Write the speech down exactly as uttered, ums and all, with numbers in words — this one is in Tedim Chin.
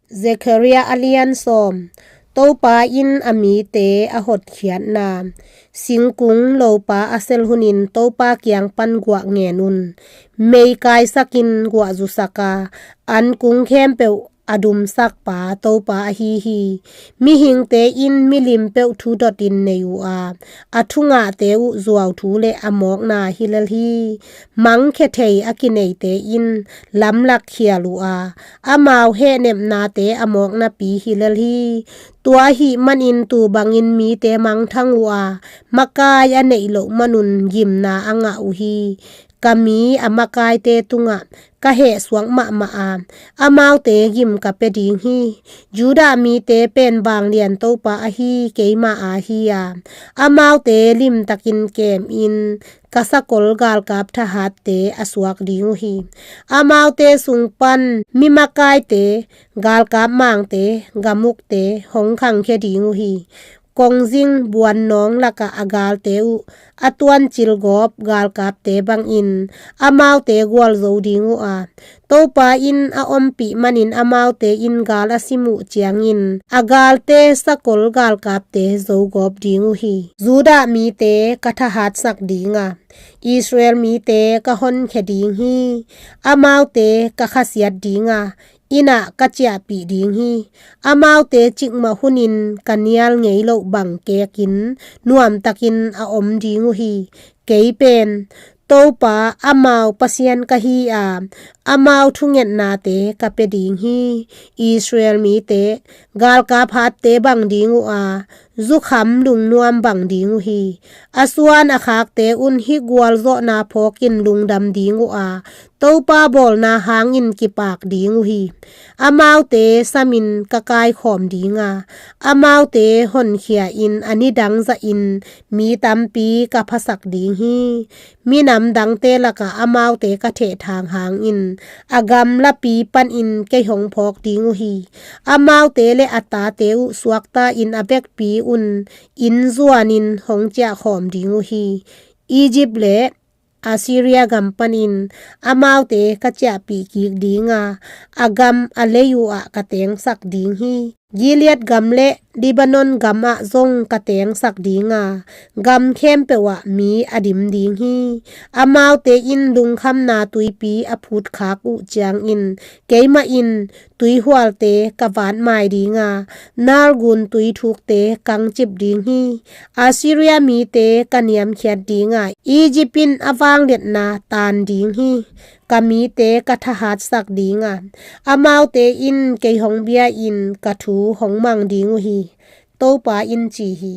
Zekhariah a lian sawm. Topa in a mite a hotkhiatna. Singkung lopa a sel hunin Topa kiang pan guah ngen un. Mei kaisakin guah zusak a, an kung khempeuh a dumsakpa Topa ahi hi. Mihingte in milim peuh thu dotin nei uh a, a thungahte uh zuau thu le a mawkna hi lel hi. Mangkhia thei a kineite in lamlak khial uh a, amau hehnepnate a mawknapi hi lel hi. Tua ahih manin tu bangin mite mangthang uh a, makai a neih loh manun gimna a ngah uh hi. Ka mi a makaite tungah ka hehsuak mahmah a, amaute gim ka pia ding hi. Judah mite pen vanglian Topa ahi keima a hi a, amaute limtakin kemin ka sakol galkap thahatte a suak ding uh hi. Amaute sung pan mi makaite, galkap mangte, gamukte hong khangkhia ding uh hi. Kongzing buannawng lakah a galte uh a tuancil gawp galkapte bangin amaute gualzo ding uh a, Topa in a ompih manin amaute in gal a sim uh ciangin a galte sakol galkapte zogawp ding uh hi. Judah mite ka thahatsak ding a, Israel mite ka honkhia ding hi. Amaute ka khasiat ding a, inn ah ka ciahpih ding hi. Amaute cikmah hunin ka nial ngei loh bang kekin nuamtakin a om ding uh hi. Kei pen Topa amau Pasian ka hi a, amau thungetnate ka pia ding hi. Israel mite galkap hatte bang ding uh a, zukham lungnuam bang ding uh hi. A suan a khakte un hih gualzawhna phawkin lungdam ding uh a, Topa bawlna hangin kipak ding uh hi. Amaute samin ka kaikhawm ding a, amaute honkhia in a nidang zahin mi tampi ka phasak ding hi. Minam dangte lakah amaute ka thehthang hangin a gamlapi panin kei hong phawk ding uh hi. Amaute le a tate uh suakta in a vekpi un inn zuanin hong ciahkhawm ding uh hi. Egypt le Assyria gam panin amaute ka ciahpih kik ding a, a gam a lei uh ah ka tengsak ding hi. Gilead gam le Lebanon gam ah zong ka tengsak ding a, gam khempeuh ah mi a dim ding hi. Amaute in lungkhamna tuipi a phutkhak uh ciangin keimah in tuihualte ka vatmai ding a, Nile gun tuithukte kangcip ding hi. Assyria mite ka niamkhiat ding a, Egypt in a vangliatna tan ding hi. Ka mite ka thahatsak ding a, amaute in kei hong bia-in ka thu hong mang ding uh hi, Topa in ci hi.